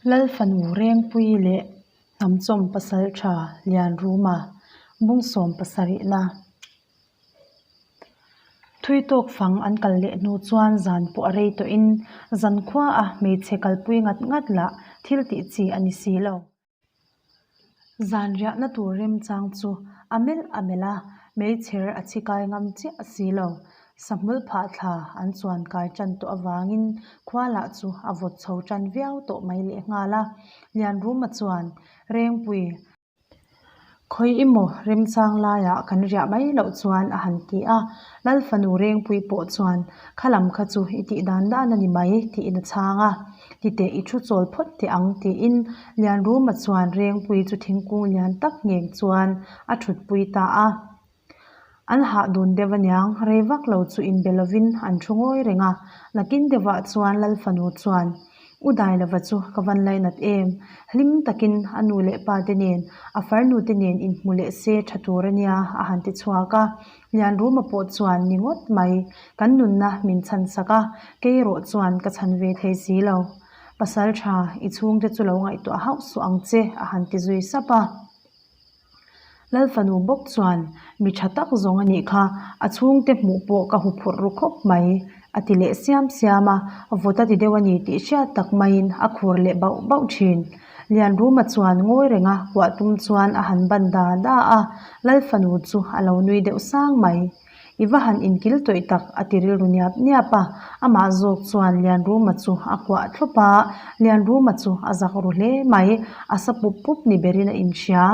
Lalfanu Rengpui leh Hnamchawm Pasaltha Lianruma bungsawm pasarihna Thui tawk fang an kal leh hnu chuan zan pawh a rei tawhin zankhua a hmeichhe kalpui ngat ngat lah thil tih chi a ni si lo. Zan riahna tur remchang chu a melh a melh a, meichher a chhi kai ngam chiah si lo. Sahmul phah thla an chuan kai tan tawh avangin khua lah chu a vawt chho tan viau tawh mai lehnghal a. Lianruma chuan, Rengpui, Khawi emaw remchang laiah kan riah mai loh chuan a han ti a, Lal fanu Rengpui pawh chuan kha lam kha chu i tih dan dan a ni mai tiin a chhang a, titeh i thu chawl phawt teh ang tiin Lianruma chuan Rengpui chu thingkung lian tak ngheng chuan a thutpui ta a. An hah dun deuh aniang, rei vak lo chu inbe lovin an thu ngawi reng a. Nakin deuhah chuan Lal fanu chuan, U Dailova chu ka van lainat em? Hlim takin a nu leh pa te nen, a farnu te nen inhmu leh se tha tur ania a han ti chhuak a. Lianruma pawh chuan ni ngawt mai, kan nunna min chhan sak a, kei erawh chuan ka chhan ve thei si lo. Pasal tha, i chhungte chu lo ngaihtuah hauh suh ang che a han ti zui sap a. Lalfanu bawk chuan, Mi tha tak zawng a nih kha, a chhungte hmuh pawh ka hu phurh ru khawp mai, a ti leh siam siam a, vawt a ti deuh a ni tih hriat tak maiin a khur leh bauh bauh thin. Lianruma chuan ngawi renga kuah tum chuan a han ban da da a, Lalfanu chu a lo nui deuh sang mai. I va han inkil tawih tak a ti rilru niap niap a, amah zawk chuan Lianruma chu a kuah thlawp a, Lianruma chu a zak ru hle mai, a sa pup pup ni berin a inhria.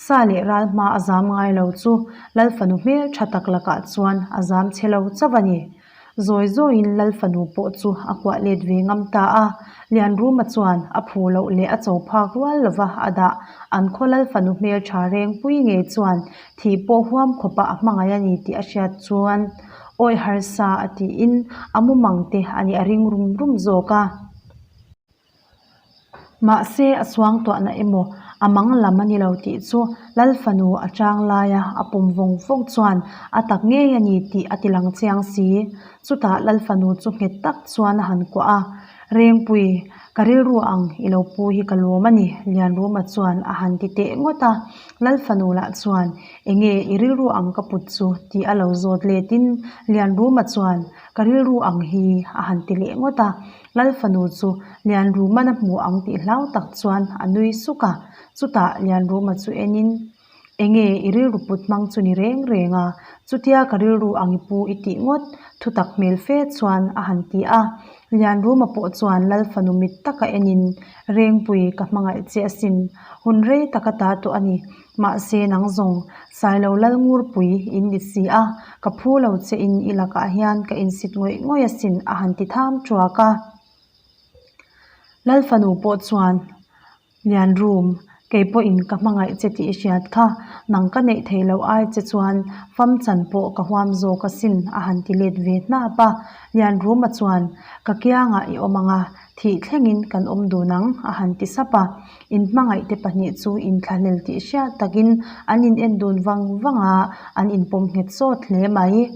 Sa leh ral hma a zam ngai lo chu Lalfanu hmel tha tak lakah chuan a zam chhe lo chauh a ni. Zawi zawiin Lal fanu pawh chu a kuah let ve ngam ta a, Lianruma chuan a phu loh leh a cho phak rual lova a dah. An khaw Lal fanu hmeltha rengpui ngei chuan thih pawh huam khawpa a hmangaih a ni tih a hriat chuan awi harsa a tiin a mumang te a nih a ring rum rum zawk a. Mahse, a suangtuahna emaw a mang lam a ni lo tih chu Lal fanu a chang laia a pawm vawng vawng chuan a tak ngei a ni tih a ti lang chiang si. Chutah Lal fanu chu nghet tak chuan a han kuah a, Rengpui, ka rilru ang i lo pu hi ka lawm a ni, Lianruma chuan a han ti teh ngawt a. Lal fanu lah chuan, Enge i rilru ang ka put chu? tih a lo zawt letin Lianruma chuan, Ka rilru ang hi a han ti leh ngawt a. Lal fanu chu Lianruman a hmu ang tih hlau tak chuan a nui suk a, chutah Lianruma chu enin, Enge i rilru put hmang chu ni reng reng a, chutia ka rilru ang i pu i tih ngawt thutak hmel fe chuan a han ti a. Lianruma pawh chuan Lal fanu mit taka enin, Rengpui ka hmangaih che asin, hun rei taka ta tawh a ni, mahse nang zawng Sailo Lal Ngurpui in ni si a, ka phu lo che in i lakah hian ka insit ngawih ngawih asin a han ti tham tuak a. Lal fanu pawh chuan, Lianrum, kei pawhin ka hmangaih che tih i hriat kha, nang ka neih theih loh ai che chuan fam chan pawh ka huam zawk asin a han ti let ve hnap a. Lianruma chuan, Ka kiangah i awm ang a, thih thlengin kan awm dun ang a han ti sap a. Inhmangaihte pahnih chu inthlahlel tih hriat takin an in en dun vang vang a, an inpawm nghet sawt hle mai.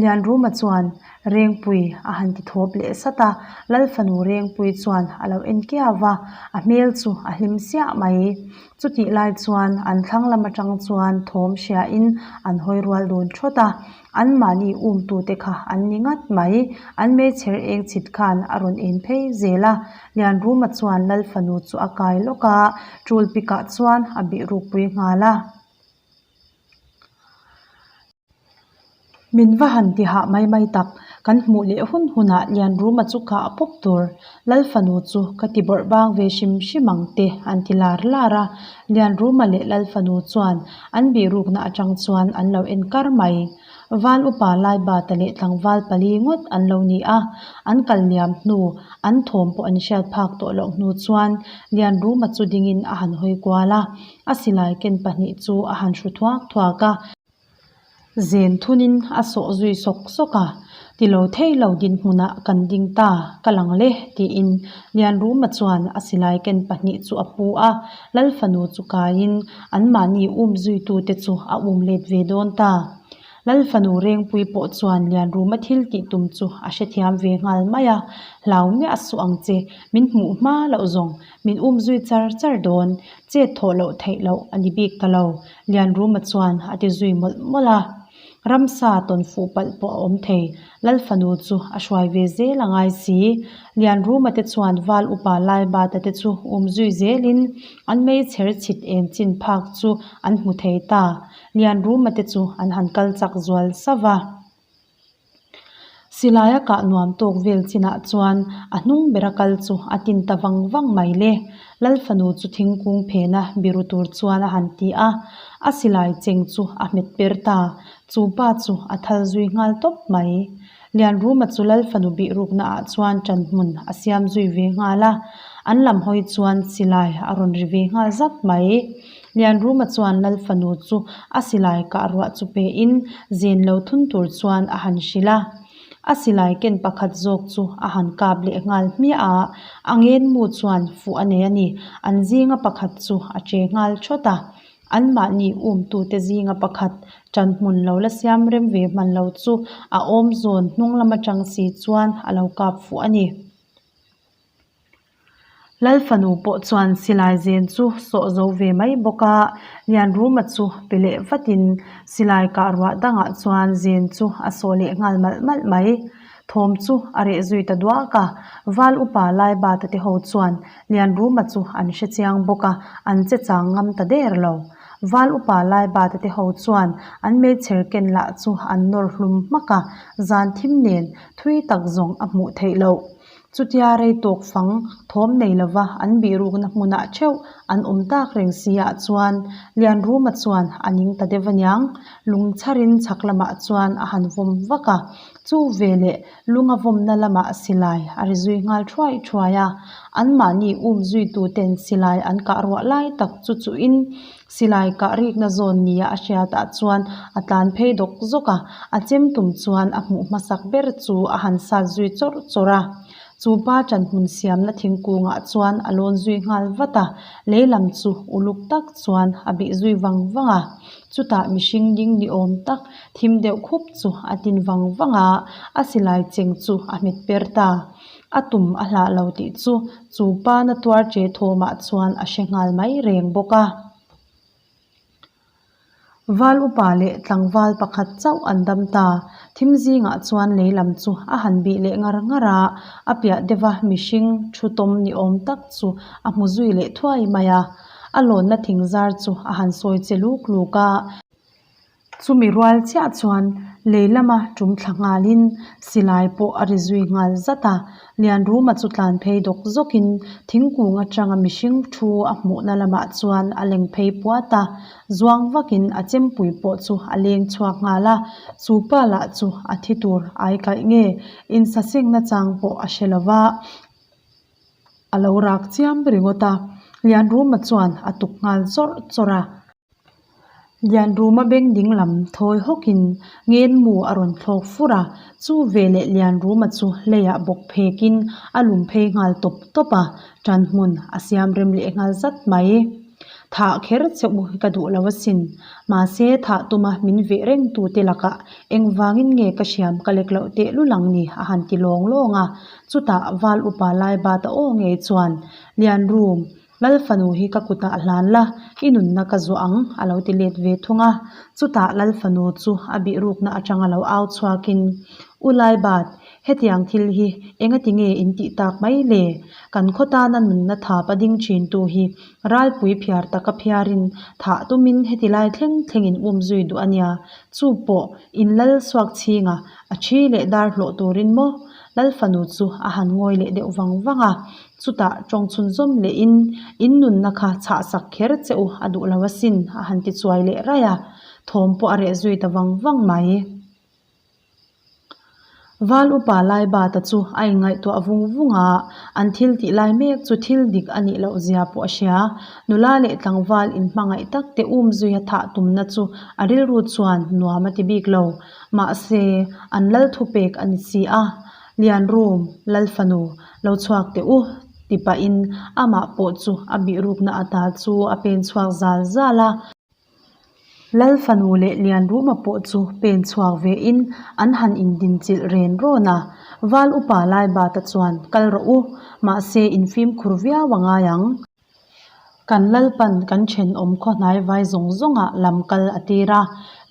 Lianruma chuan Rengpui a han ti thawp leh sat a, Lal fanu Rengpui chuan a lo en kiau va, a hmel chu a hlim siah mai. Chutih lai chuan an thlang lam atang chuan thawm hriain an hawi rual dun thawt a, Anmahni umtute kha an ni ngat mai. An meichher eng chhit khan a rawn en phei zel a. Lianruma chuan Lal fanu chu a kai lawk a, tul pikah chuan a bih rukpui nghal a. Min va han ti hah mai mai tak. Kan hmuh leh hun hunah Lianruma chu kah pawp tur. Lal fanu chu ka ti bawrh bang ve hrim hrim ang te an ti lar lar a. Lianruma leh Lal fanu chuan an bihrukna atang chuan an lo en kar mai. Val upa Laibata leh tlangval pali ngawt an lo ni a, an kal liam hnu, an thawm pawh an hriat phak tawh loh hnu chuan Lianruma chu dingin a han hawi kual a, a silai ken pahnih chu a han hru thuak thuak a. Zen thunin a sawh zui sawk sawk a, Ti lo thei lo dinhmunah kan ding ta, ka lang le, tiin Lianruma chuan a silai ken pahnih chu a pu a, Lal fanu chu kaiin anmahni um zuitute chu a um let ve dawn ta. Lalfanu Rengpui pawh chuan Lianruma thil tih tum chu a hrethiam ve nghal mai a, Hlau miah suh ang che, min hmuh hma loh zawng, min um zui char char dawn, chet thawh loh theih loh a ni bik ta lo, Lianruma chuan a ti zui mawlh mawlh a. Ramsa tawn fuh palh pawh a awm thei, Lalfanu chu a hruai ve zel a ngai si. Lianruma te chuan Val upa Laibata te chu um zui zelin an meichher chhit en chin phak chu an hmu thei ta. Lianruma te chu an han kal chak zual sauh va. Silai a kah nuam tawk vel chinah chuan a hnung bera kal chu a tin ta vang vang mai le. Lalfanu chu thingkung phena biru tur chuan a han ti a, a silai cheng chu a hmet per ta. Chu pa chu a thal zui nghal tawp mai. Lianruma chu Lalfanu bih rukna ah chuan ṭan hmun a siam zui ve nghal a, an lam hawi chuan silai a rawn ri ve nghal zat mai. Lianruma chuan Lalfanu chu a silai kah ruah chu pe in zen lo thun tur chuan a han hrilh a. A silai ken pakhat zawk chu a han kap leh nghal hmiah a, a ngenmu chuan fuh a nei a ni. An zinga pakhat chu a che nghal thawt a. Anmahni umtute zinga pakhat ṭan hmun lo la siam rem ve hman lo chu a awm zawn hnung lam aṭang si chuan a lo kap fuh a ni. Lalfanu pawh chuan silai zen chu sawh zo ve mai bawk a, Lianruma chu pe leh vatin silai kah ruah dangah chuan zen chu a sawh leh nghal malh malh mai. Thawm chu a reh zui ta duak a, Val upa Laibata te ho chuan Lianruma chu an hre chiang bawk a, an che chang ngam ta der lo. Val upa Laibata te ho chuan an meichher ken lah chu an nawr hlum hmak a, zan thim nen thui tak zawng a hmuh theih loh. Chutia rei tawk fang thawm nei lova an bihrukna hmunah theuh an awm tak reng si ah chuan Lianruma chuan a ning ta deuh aniang, lungchharin chhak lamah chuan a han vawm vak a, chu veleh lunga vawmna lamah silai a ri zui nghal thuai thuai a, anmahni um zuituten silai an kah ruah lai tak chu chuhin Silai kah rikna zawn nia a hriatah chuan a tlan phei dawk zawk a, a chem tum chuan a hmuh hmasak ber chu a han sat zui chawrh chawrh a. Chu pa ṭanhmun siamna thingkungah chuan a lawn zui nghal vat a, lei lam chu uluk tak chuan a bih zui vang vang a. Chutah mihring ding ni awm tak thim deuh khup chu a tin vang vang a, a silai cheng chu a hmet per ta. A tum a hlah lo tih chu chu pa na tuar che thawmah chuan a hre nghal mai reng bawk a. Val upa leh tlangval pakhat chauh an dam ta. Thim zingah chuan lei lam chu a han bih leh ngar ngar a, a piah deuha mihring thu tawm ni awm tak chu a hmu zui leh thuai mai a. A lawnna thing zar chu a han sawi che luk luk a. Chumi rual chiah chuan lei lama tum thla nghalin silai pawh a ri zui nghal zat a, Lianruma chu tlan phei dawk zawkin thingkung atanga mihring thu a hmuhna lamah chuan a leng phei puat a, zuang vakin a chempui pawh chu a leng chhuak nghal a, chu pa lah chu a thi tur ai kaih nge insasengna chang pawh a hre lo va. A lo rak chiam ringawt a, Lianruma chuan a tuk nghal chawrh chawrh a. Lianruma beng ding lam thawi hawkin ngenmu a rawn thlawk fur a, chu veleh Lianruma chu leiah bawk phekin a lum phei nghal tawp tawp a, ṭan hmun a siam rem leh nghal zat mai. Thah kher che u hi ka duh lo asin, mahse thah tuma min veh reng tute lakah engvangin nge ka hriam ka lek loh tehlul ang ni a han ti lawng lawng a, chutah Val upa Laibata aw ngei chuan Lianrum, Lal fanu hi ka kutah hlan la, i nunna ka zuah ang, a lo ti let ve thung a. Chutah Lal fanu chu a bihrukna atanga lo au chhuakin, U Laibat, hetiang thil hi engati nge in tih tak mai le? Kan khaw tana nunna thap a ding thintu hi ralpui phiar taka phiarin thah tumin heti lai thleng thlengin um zui duh a nia. Chu pawh in lal suak chhinga a thi leh dar hlawh turin maw? Lal fanu chu a han ngawi leh deuh vang vang a. Chutah tawng chhun zawm lehin, In nunna kha chhah sak kher che u a duh lo asin, a han ti chuai leh raih a, thawm pawh a reh zui ta vang vang mai. Val upa Laibata chu a inngaihtuah vung vung a, an thil tih lai mek chu thil dik a nih loh zia pawh a hria. Nula leh tlangval inhmangaih tak te um zuia thah tumna chu a rilru chuan nuam a ti bik lo. Mahse, an lal thupek a ni si a. Lianrum, Lal fanu, lo chhuak teh u, ti pahin amah pawh chu a bihrukna ata chu a pen chhuak zal zal a. Lal fanu leh Lianruma pawh chu pen chhuak ve in an han indinchilh ren rawn a. Val upa Laibata chuan kal rawh u, mahse in fimkhur viau a ngai ang. Kan Lalpan kan thenawm khaw hnai vai zawng zawngah lam kal a tir a,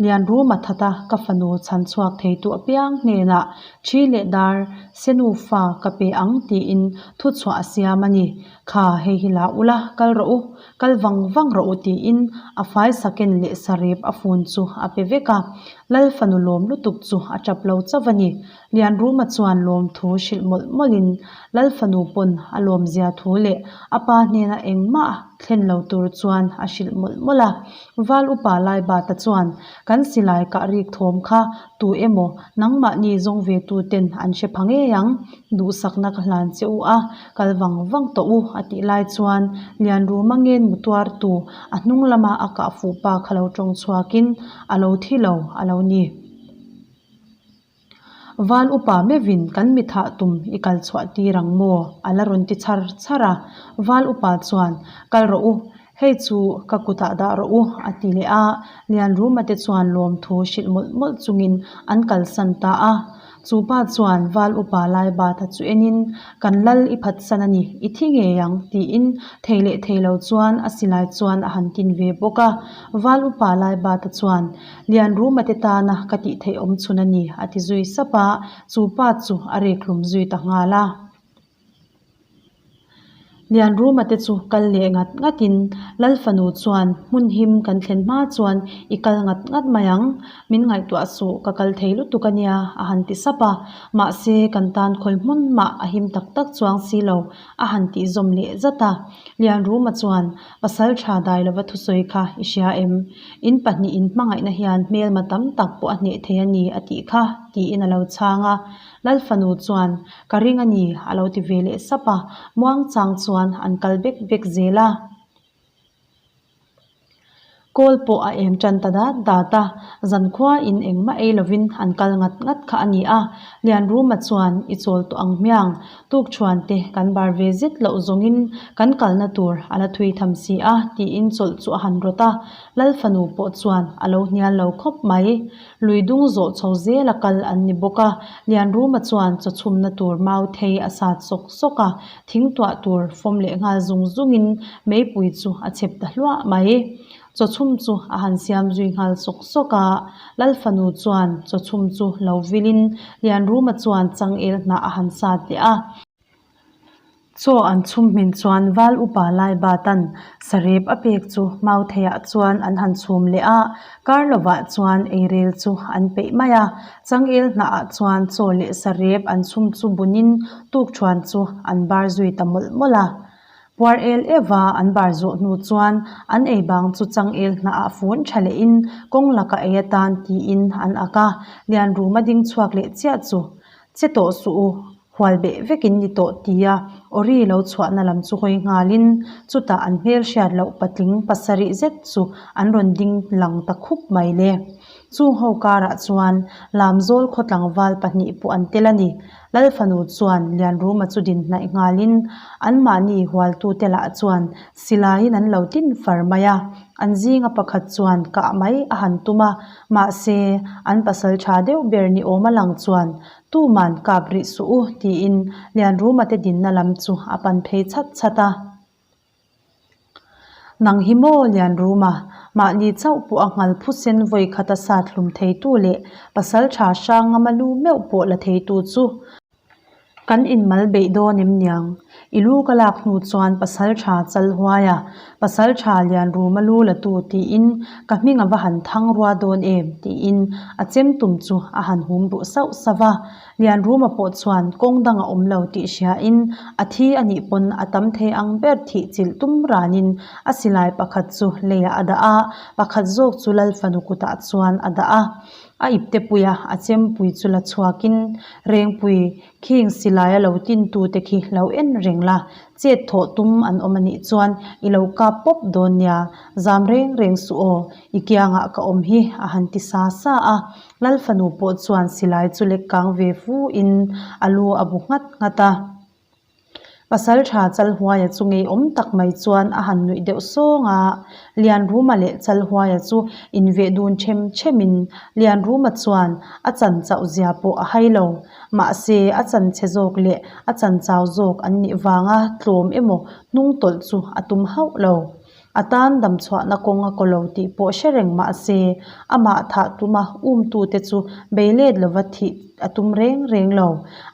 Lianruma thata ka fanu chhan chhuak theitu apiang hnenah thi leh dar se nufa ka pe ang tiin thuchhuah a siam a ni. Kha hei hi la ula, kal rawh u, kal vang vang rawh u tiin a fai saken leh sarep a fun chu a pe vek a. Lal fanu lawm lutuk chu a tap lo chauh a ni. Lianruma chuan lawmthu hrilh mawlh mawlhin Lal fanu pawn a lawmzia thu leh a pa hnena engmah thlen lo tur chuan a hrilh mawlh mawlh a. Val upa Laibata chuan kan silai kah rik thawm kha tu emaw nangmahni zawng ve tu ten an hre pha ngei ang, duhsakna ka hlan che u a, kal vang vang tawh u a tih lai chuan Lianruma ngen mu tuartu a hnung lama a kah fuh pa kha lo tawng chhuakin a lo thi lo a lo ni. Val upa meuhin kan mi thah tum i kal chhuah tir ang maw? A la rawn ti chhar chhar a. Val upa chuan, Kal rawh u, hei chu ka kutah dah rawh u, a ti leh a. Lianruma te chuan lawmthu hrilh mawlh mawlh chungin an kalsan ta a. Chu pa chuan Val upa Laibata chu enin, Kan lal i phatsan a ni, i thi ngei ang, tiin thei leh thei lo chuan a silai chuan a han tin ve bawk a. Val upa Laibata chuan, Lianruma te tana ka tih theih awm chhun a ni, a ti zui sap a, chu pa chu a rek hlum zui ta nghal a. Lianruma te chu kal leh ngat ngatin Lal fanu chuan hmun him kan thlen hma chuan i kal ngat ngat mai ang, min ngaihtuah suh ka kal thei lutuk a nia, a han ti sap a, mahse kan tan khawi hmun mah a him tak tak chuang si lo, a han tih zawm leh zat a. Lianruma chuan Pasal tha dai lova thusawi kha i hria em? In pahnihin hmangaihna hian hmelma tam tak pawh a hneh thei a ni a tih kha, tiin a lo chhang a. Lal fanu chuan, Ka ring a ni, a lo ti ve leh sap a. Muangchang chuan an kal bek bek zel a. Kawl pawh a em tan ta dat dat a, zankhua in engmah ei lovin an kal ngat ngat kha a ni a. Lianruma chuan, I chawl tawh ang hmiang, Tukṭhuan te kan bar ve zet loh zawngin kan kalna tur a la thui tham si a, tiin chawlh chu a han rawt a. Lal fanu pawh chuan a lo hnial lo khawp mai. Lui dung zawh chho zela kal an ni bawk a, Lianruma chuan chaw chhumna tur mau thei a sat sawk sawk a, thing tuah tur fawm leh nghal zung zungin meipui chu a chep ta hluah mai. Chaw chhum chu a han siam zui nghal sawk sawk a, Lal fanu chuan chaw chhum chu lo vilin Lianruma chuan changel hnah a han sat leh a. Chaw an chhum hmin chuan Val upa Laibatan sarep a pek chu Mautheiah chuan an han chhum leh a, kar lovah chuan eirel chu an peih mai a. Changel hnahah chuan chaw leh sarep an chhum chu bunin tukṭhuan chu an bar zui ta mawlh mawlh a. Puar el eva an bar zawh hnu chuan an ei bang chu changel hnahah fun tha lehin kawng laka ei atan tiin an ak a, Lianruma ding chhuak leh chiah chu che tawh suh u, hual beh vekin ni tawh tia Ori lo chhuahna lam chu hawi nghalin chutah an hmel hriat loh patling pasarih zet chu an rawn ding lang ta khup mai le. Chung ho karah chuan Lamzawl khaw tlangval pahnih pawh an tel a ni. Lal fanu chuan Lianruma chu din hnaih nghalin anmahni hualtute lah chuan silaiin an lo tin far mai a, an zinga pakhat chuan kah mai a han tum a, mahse an pasal tha deuh ber ni awm a lang chuan tuman kap rih suh u tiin Lianruma te dinna lam chu a pan phei chhat chhat a. Nang hi maw Lianruma, mahni chauh pawh a nghal phusen vawi khat a sat hlum theitu leh pasal tha hrang ngama lu meuh pawh la theitu chu kan inmal beih dawn em niang? I lu ka lak hnu chuan pasal tha chal huai a, pasal tha Lianruma lu la tu tiin ka hming a va han thang rua dawn em? tiin a chem tum chu a han hum ruh sauh sauh a. Lianruma pawh chuan kawng dang a awm lo tih hriain a thi a nih pawn a tam thei ang ber thih chilh tum ranin a silai pakhat chu leiah a dah a, pakhat zawk chu Lal fanu kutah chuan a dah a. A ipte puia a chempui chu la chhuakin Rengpui khing silai a lo tintute khi lo en reng la, Chet thawh tum an awm a nih chuan i lo kap pawp dawn nia, zam reng reng suh aw, i kiangah ka awm hi a han ti sa sa a. Lal fanu pawh chuan silai chu lek kang ve fu in a lu a bu nghat nghat a. Pasalṭha Chalhuaia chu ngeiawm tak mai chuan a han nuih deuh sawng a, Lianruma leh Chalhuaia chu inveh dun ṭhem ṭhemin Lianruma chuan a chan chauh zia pawh a hai lo. Mahse, a chan chhe zawk leh a chan chau zawk an nih vanga tlawm emaw hnung tawlh chu a tum hauh lo. A tan damchhuahna kawng a kaw lo tih pawh hre reng mah se, amah thah tuma umtute chu bei let lova thih a tum reng reng lo.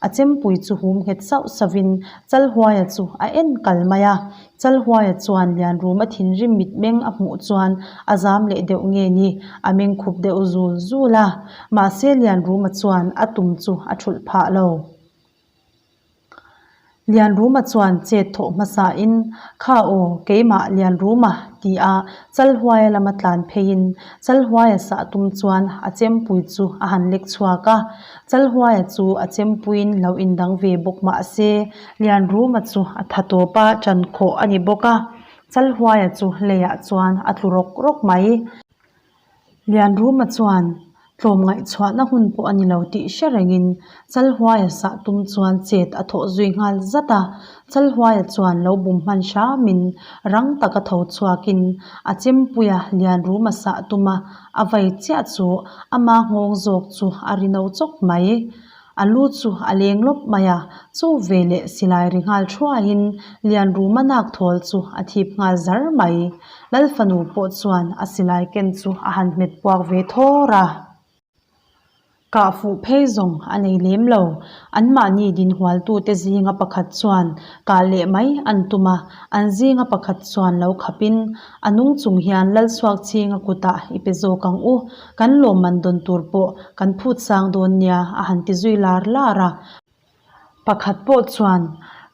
A chempui chu hum nghet sauh sauhin Chalhuaia chu a en kal mai a. Chalhuaia chuan Lianruma thinrim mitmeng a hmuh chuan a zam leh deuh nge ni, a meng khup deuh zul zul a. Mahse Lianruma chuan a tum chu a thulh phah lo. Lianruma chuan chet thawh hmasain, Kha aw, keimah Lianruma, ti a Chalhuaia lama tlan pheiin Chalhuaia sah tum chuan a chempui chu a han lek chhuak a. Chalhuaia chu a chempuiin lo indang ve bawk mah se, Lianruma chu a tha tawp a, ṭan khawh a ni bawk a. Chalhuaia chu leiah chuan a tlu rawk rawk mai. Lianruma chuan tlawmngaih chhuahna hun pawh a ni lo tih hre rengin Chalhuaia sah tum chuan chet a thawh zui nghal zat a. Chalhuaia chuan lo bum hman hramin rang taka tho chhuakin a chempuia Lianruma sah tuma a vai chiah chu ama nghawng zawk chu a ri no chawk mai. A lu chu a leng lawp mai a, chu veleh silai ri nghal thuaiin Lianruma nak thawl chu a thip nghal zar mai. Lalfanu pawh chuan a silai ken chu a han hmet puak ve thawr a. Kah fuh phei zawng a nei lem lo. Anmahni dinhualtute zinga pakhat chuan kah leh mai an tum a, an zinga pakhat chuan lo khapin a nung chung hian Lalsuakchhinga kutah i pe zawk ang u, Kan lawmman dawn tur pawh kan phut sang dawn nia a han ti zui lar lar a. Pakhat pawh chuan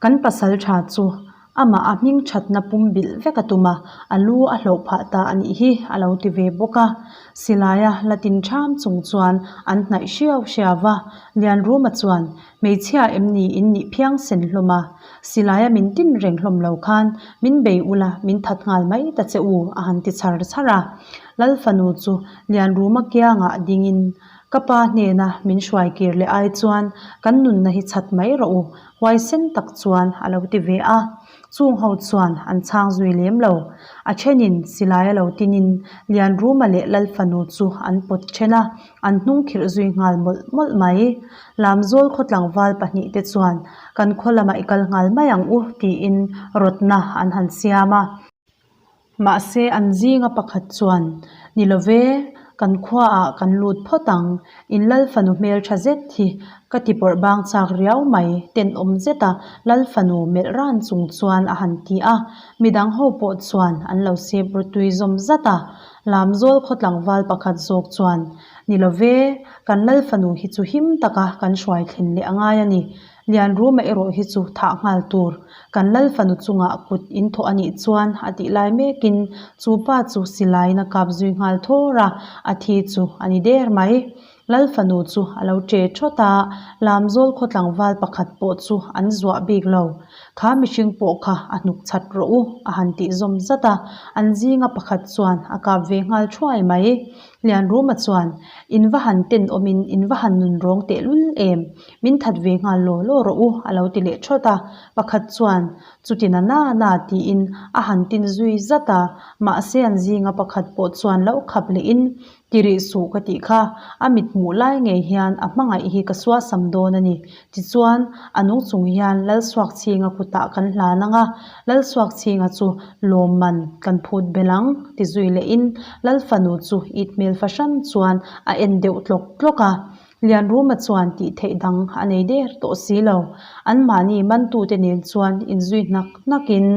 kan pasal tha chu amah a hming thatna pum bilh vek a tum a, a lu a hlauh phah ta a nih hi a lo ti ve bawk a. Silaia la tin ṭham chung chuan an hnaih hriau hriau va, Lianruma chuan hmeichhia em ni in nih phiang sen hlawm a, silaia min tin reng hlawm lo khan min bei ula min that nghal mai ta che u a han ti chhar chhar a. Lal fanu chu Lianruma kiangah dingin ka pa hnena min hruai kir leh ai chuan kan nunna hi chhat mai rawh u huaisen tak chuan a lo ti ve a. Chung ho chuan an chhang zui lem lo. A thenin silai a lo tinin Lianruma leh Lal fanu chu an pawt then a, an hnung khirh zui nghal mawlh mawlh mai. Lamzawl khaw tlangval pahnihte chuan kan khaw lamah i kal nghal mai ang u tiin rawtna an han siam a. Mahse an zinga pakhat chuan, Ni lo ve, kan khuaah kan lut phawt ang, in Lal fanu hmel tha zet hi ka ti pawrh bang chak riau mai, tenawm zeta Lal fanu melh ran chung chuan a han ti a. Midang ho pawh chuan an lo sep rawtui zawm zat a. Lamzawl khaw tlangval pakhat zawk chuan, Ni lo ve, kan Lal fanu hi chu him taka kan hruai thlen leh a ngai a ni. Lianruma erawh hi chu thah nghal tur. Kan Lal fanu chungah kut in thawh a nih chuan a tih lai mekin chu pa chu silaiin a kap zui nghal thawr a, a thi chu a ni der mai. Lal fanu chu a lo che thawt a, Lamzawl khaw tlangval pakhat pawh chu an zuah bik lo. Kha mihring pawh kha a hnuk chhat rawh u a han tih zawm zat a, an zinga pakhat chuan a kap ve nghal thuai mai. Lianruma chuan, In va han tenawmin in va han nun rawng tehlul em? Min that ve nghal law law rawh u, a lo ti leh thawt a. Pakhat chuan, Chuti na na na tiin a han tin zui zat a. Mahse an zinga pakhat pawh chuan lo khap lehin, Ti rih suh ka tih kha, a mit hmuh lai ngei hian a hmangaih hi ka suasam dawn a ni. Tichuan, a nung chung hian Lalsuakchhinga kutah kan hlan ang a, Lalsuakchhinga chu lawmman kan phut belh ang, ti zui lehin Lal fanu chu it hmel fahran chuan a en deuh tlawk tlawk a. Lianruma chuan tih theih dang a nei der tawh si lo. Anmahni mantute nen chuan inzui hnak hnakin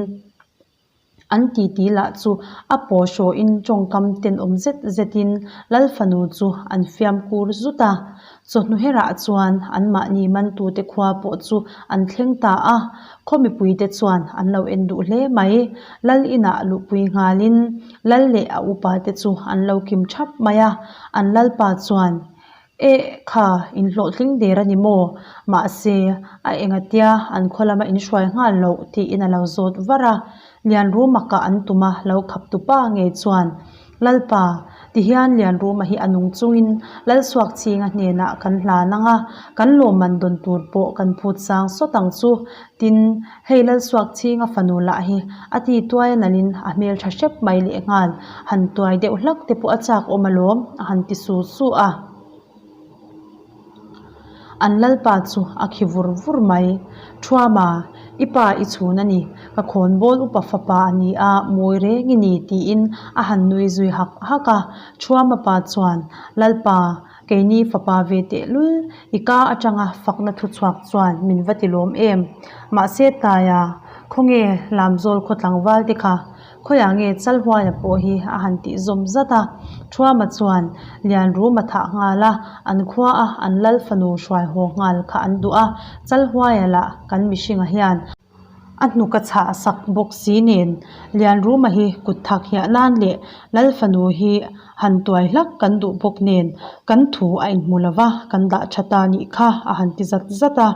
an titi lah chu a paw hrawhin tawngkam tenawm zet zetin Lal fanu chu an fiam kur zut a. Chawhnu herah chuan anmahni mantute khua pawh chu an thleng ta a, khaw mipuite chuan an lo en duh hle mai. Lal inah luhpui nghalin Lal leh a upate chu an lo kim thap mai a, an Lalpa chuan, Eh, kha, in hlawhtling der a ni maw? Mahse, a engatia an khaw lama in hruai nghal loh tiin a lo zawt var a. Lianruma kah an tum a, lo khap tu pa ngei chuan, Lalpa, Tihian Lianruma hi a nung chungin Lalsuakchhinga hnenah kan hlan ang a, kan lawmman dawn tur pawh kan phut sang sawt ang chu. Tin, hei Lalsuakchhinga fanu lah hi a ti tuai a nalhin a hmeltha hrep mai lehnghal, han tuai deuh hlak te pawh a chak awm alawm a han ti su su a. An lalpa chu a khi vur vur mai. Thuama, i pa i chhun a ni, ka khawnbawl upa fapa a ni a, mawi reng i ni, tiin a han nui zui hak hak a. Thuama pa chuan, Lalpa, keini fapa ve tehlul, i ka atanga fakna thuchhuak chuan min va ti lawm em? Mahse Taia, khawnge Lamzawl khaw tlangval te kha? Khawiah nge Chalhuaia pawh hi a han tih zawm zat a, Thuama chuan Lianruma thah nghal a, an khua a an lal fanu hruai haw nghal kha an duh a, Chalhuaia lah kan mihringa hian a hnuk a chhah sak bawk si nen Lianruma hi kut thak hiah nan leh lal fanu hi han tuai hlak kan duh bawk nen kan thu a inhmu lova kan dah tha ta nih kha a han ti zat zat a.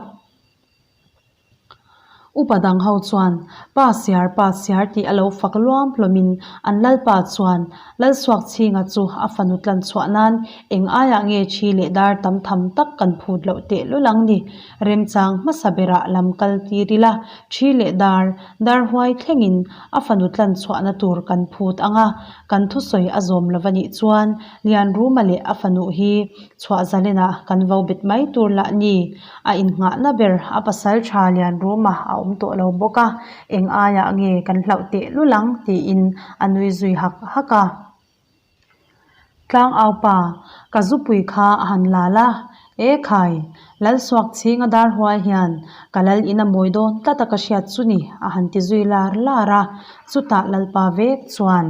Upa dang ho chuan, Pa siar, pa siar tih a lo fak luam hlawmin an lalpa chuan Lalsuakchhinga chu a fanu tlan chhuah nan eng aiah nge thi leh dar tam tham tak kan phut loh teh lul ang ni. Remchang hmasa berah lam kal tir ila, thi leh dar, dar huai thlengin a fanu tlan chhuahna tur kan phut ang a, kan thusawi a zawm lo va nih chuan Lianruma leh a fanu hi chhuah zalenah kan vo bet mai tur lah ni. A innghahna ber a pasal tha lian ruma a awm tawh lo bawk a, eng aiah nge kan hlauh teh lul ang tiin a nui zui hak hak a. Tlangau pa, ka zupui kha a han lal a, E khai, Lalsuak chhinga dar huai hian ka lal in a mawi dawn tlat a ka hriat chu ni a han ti zui lar lar a, chutah Lalpa vek chuan.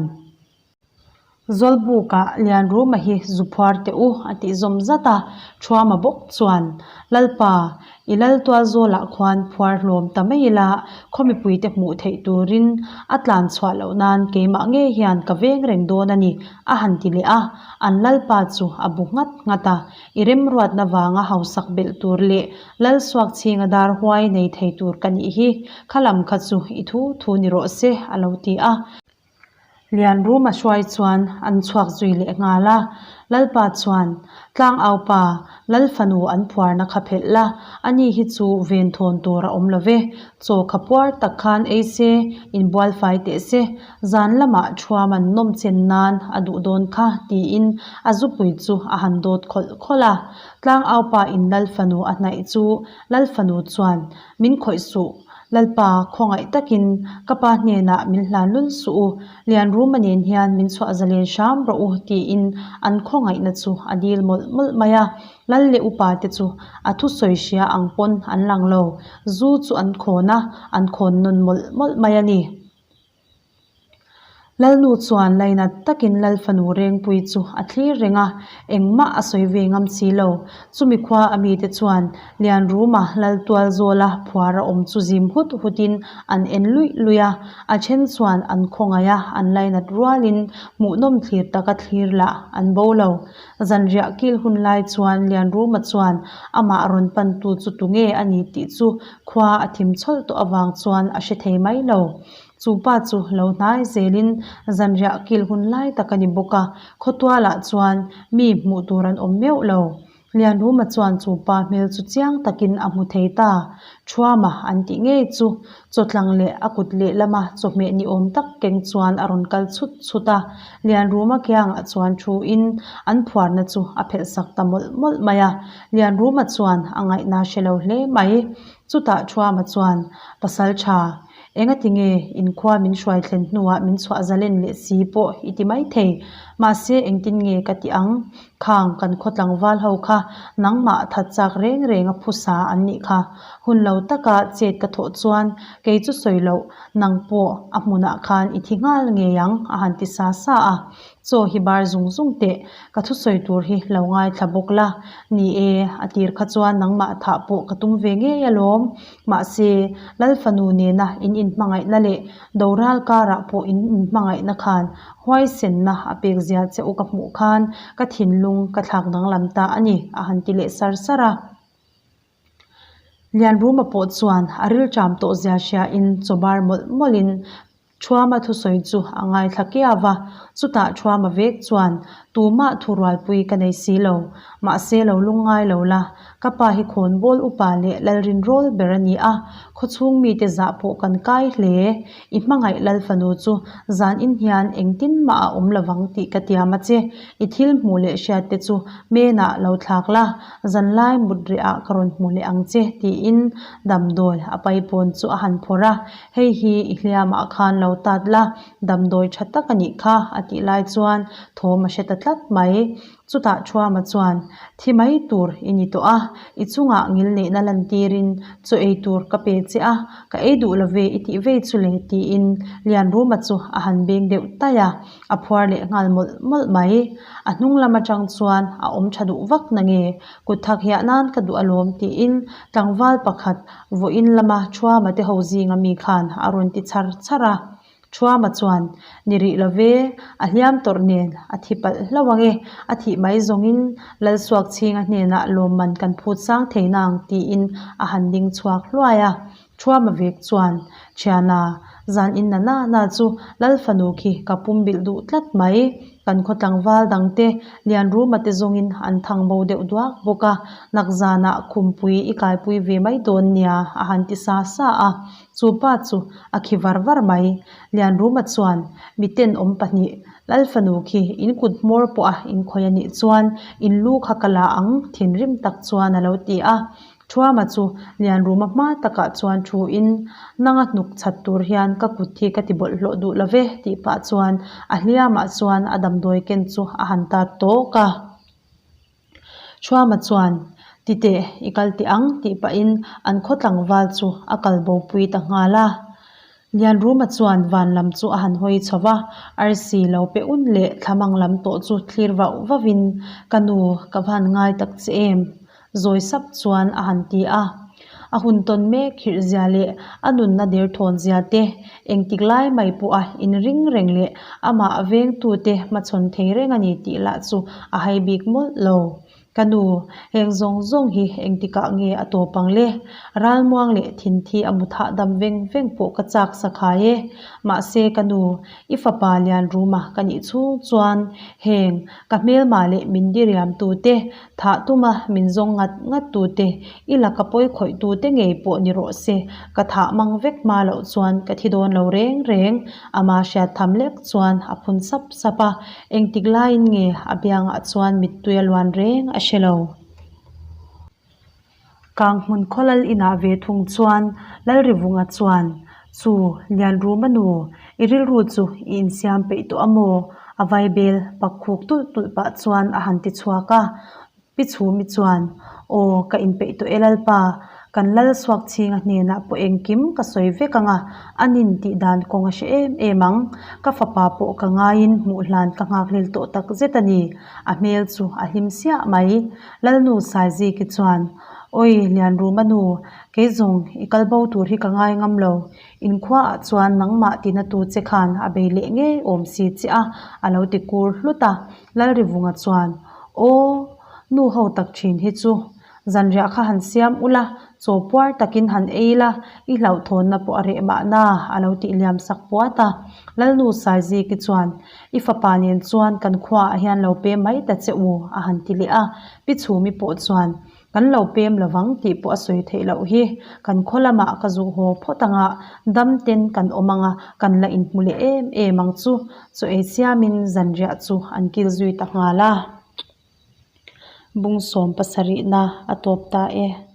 Zawlbukah Lianruma hi zu phuar teh u a tih zawm zat a, Thuama bawk chuan, Lalpa, i lal tual zawlah khuan phuar hlawm ta mai ila, khaw mipuite hmuh theih turin a tlan chhuah loh nan keimah ngei hian ka veng reng dawn a ni, a han ti leh a. An Lalpa chu a bu nghat nghat a, I remruatna vanga hausak belh tur leh Lal Suakchhinga dar huai nei thei tur ka nih hi, kha lam kha chu i thu thu ni rawh se, a lo ti a. Lianruma hruai chuan an chhuak zui leh nghal a, Lalpa chuan, Tlangaupa, Lal fanu an phuarna kha phelh la, ani hi chu ven thawn tur a awm lo ve, chaw kha puar tak khan ei se, inbual fai teh se, zan lamah thuam an nawm chen nan a duh dawn kha, tiin a zupui chu a han dawt khawlh khawlh a. Tlangaupa in Lal fanu a hnaih chu Lal fanu chuan, Min khawih suh, Lalpa, khawngaih takin ka pa hnenah min hlan lul suh u, Lianruma nen hian min chhuah zalen hram rawh u tiin an khawngaihna chu a dil mawlh mawlh mai a. Lal leh upa te chu a thusawi hria ang pawn an lang lo, zu chu an khawn a, an khawn nawn mawlh mawlh mai a ni. Lalnu chuan lainat takin Lal fanu Rengpui chu a thlir reng a, engmah a sawi ve ngam si lo. Chumi khua a mite chuan Lianruma Lal tual zawla phuar a awm chu zim hut hutin an en luih luih a, a then chuan an khawngaih a, an lainat rualin hmuhnawm thlir taka thlir lah an bo lo. Zanriah kil hun lai chuan Lianruma chuan amah rawn pantu chu tunge a ni tih chu khua a thim chhawlh tawh avang chuan a hre thei mai lo. Chu pa chu lo hnai zelin zanriah kil hun lai tak a ni bawk a, khawtualah chuan mi hmuh tur an awm meuh lo. Lianruma chuan chu pa hmel chu chiang takin a hmu thei ta. Thuama an tih ngei chu chawtlang leh a kut lehlama chawhmeh ni awm tak keng chuan a rawn kal chhut chhut a. Lianruma kiangah chuan thuin an phuarna chu a phelh sak ta mawlh mawlh mai a. Lianruma chuan a ngaihna hre lo hle mai. Chutah Thuama chuan, Pasal tha, engati nge inkhua min hruai thlen hnuah min chhuah zalen leh si pawh i ti mai thei. Mahse engtin nge ka ti ang? Khang kan khaw tlangval ho kha nangmah that chak reng reng a phusa an nih kha. Hun lo taka chet ka thawh chuan kei chu sawi loh nang pawh a hmunah khan i thi nghal ngei ang a han ti sa sa a. Chaw hi bar zung zung teh, ka thusawi tur hi lo ngaithla bawk la. Ni e, a tir kha chuan nangmah thah pawh ka tum ve ngei alawm. Mahse, Lal fanu nena in inhmangaihna leh Doral karah pawh in inhmangaihna khan huaisenna a pek zia che u ka hmuh khan ka thinlung ka thlak danglam ta a ni, a han ti leh sar sar a. Lianruma pawh chuan a rilṭam tawh zia hriain chaw bar mawlh mawlhin. Thuama thusawi chu a ngaithla kiau a, chutah Thuama vek chuan tumah thurualpui ka nei si lo, mahse lo lungngai lo la, ka pa hi khawnbawl upa leh Lalrinrawl ber a ni a, khawchhung mite zah pawh kan kai hle. I hmangaih Lal fanu chu zan in hian engtin mah a awm lovang tih ka tiam a che. I thil hmuh leh hriat te chu menah lo thlak la, zanlai mut reh ah ka rawn hmu leh ang che tiin damdawi a paipawn chu a han phawrh a. Hei hi i hliamah khan lo tat la, damdawi tha tak a nih kha a tih lai chuan thawm a hre ta tlat mai. Chutah Thuama chuan, Thi mai tur i ni tawh a, i chungah ngilneihna lantirin chaw ei tur ka pe che a, ka ei duh lo ve i tih vei chu le tiin Lianruma chu a han beng deuh taih a, a phuar leh nghal mawlh mawlh mai. A hnung lam atang chuan a awm tha duh vak na nge, kut thak hiah nan ka duh alawm tiin tlangval pakhat vawiin lama Thuama te ho zinga mi khan a rawn ti chhar chhar a. Thuama chuan, Ni rih lo ve, a hliam tawrh nen a thi palh hlauh ang e, a thih mai zawngin Lalsuakchhinga hnenah lawmman kan phut sang thei nang tiin a han ding chhuak hluai a. Thuama vek chuan, Thiana, zan in na na na chu Lal fanu khi ka pum bilh duh tlat mai, kan khaw tlangval dangte Lianruma te zawngin an thang bo deuh duak bawk a, nakzanah khumpui i kaipui ve mai dawn nia a han ti sa sa a. Chu pa chu a khi var var mai. Lianruma chuan, Miten awm pahnih, Lal fanu khi in kut hmawr pawh a inkhawi a nih chuan in lu kha ka la ang thinrim tak chuan a lo ti a. Thuama chu Lianruma hma takah chuan thu in, Nanga hnuk chhat tur hian ka kut hi ka ti bawlhhlawh duh lo ve tih pah chuan a hliamah chuan a damdawi ken chu a han tat tawk a. Thuama chuan, Ti teh, i kal teh ang, tih pahin an khaw tlangval chu a kal bopui ta nghal a. Lianruma chuan van lam chu a han hawi chho va, arsi lo pe un leh thlamang lam tawh chu thlir vauh vauhin, Ka nu, ka va han ngai tak che em? Zawi sap chuan a han ti a. A hun tawn mek khirh zia leh a nunna derthawn zia te, engtik lai mai pawha inring reng leh amah vengtute hmachhawn thei reng a ni tih lah chu a hai bik mawlh lo. Ka nu, heng zawng zawng hi engtikah nge a tawp ang le? Ralmuang leh thinthi a mut hahdam veng veng pawh ka chak sakhai e. Mahse ka nu, i fapa Lianruma ka nih chhung chuan heng ka hmelma leh min diriam tute Thah tuma min zawng ngat ngat tute, i laka pawi khawih tute ngei pawh ni rawh se, ka thah mang vek hma loh chuan ka thi dawn lo reng reng. Ama hriat tham lek chuan a phun sap sap a, engtik laiin nge a biangah chuan mittui a luan reng a hre lo. Kanghmun khaw lal inah ve thung chuan Lalrivunga chuan, Chu, Lianruma nu, i rilru chu i insiam peih tawh a maw? A vaibel pak khuk tulh tulh pah chuan a han ti chhuak a. Pi Chhumi chuan, Aw, ka inpeih tawh e Lalpa, kan lal suak chhinga hnenah pawh engkim ka sawi vek ang a, a nin tih dan kawng a hre em em ang. Ka fapa pawh ka ngaiin hmuh hlan ka nghakhlel tawh tak zet a ni. A hmel chu a hlim siah mai. Lalnu Saiziki chuan, Awi, Lianruma nu, kei zawng i kal bo tur hi ka ngai ngam lo. Inkhuaah chuan nangmah tina tu che khan a bei leh ngei awm si che a, a lo ti kur hlut a. Lalrivunga chuan, Aw, nu ho tak thin hi chu zanriah kha han siam ula, chaw puar takin han ei la, i hlauhthawnna pawh a reh mahna, a lo tih liam sak puat a. Lalnu Saiziki chuan, I fapa nen chuan kan khuaah hian lo pem mai ta che u, a han ti leh a. Pi Chhumi pawh chuan, Kan lo pem lovang tih pawh a sawi theih loh hi. Kan khaw lamah ka zuh haw phawt anga dam ten kan awm anga kan la inhmu leh em em ang chu. Chaw ei siamin zanriah chu an kil zui ta nghal a. Bung sawm pasarihna a tawp ta e.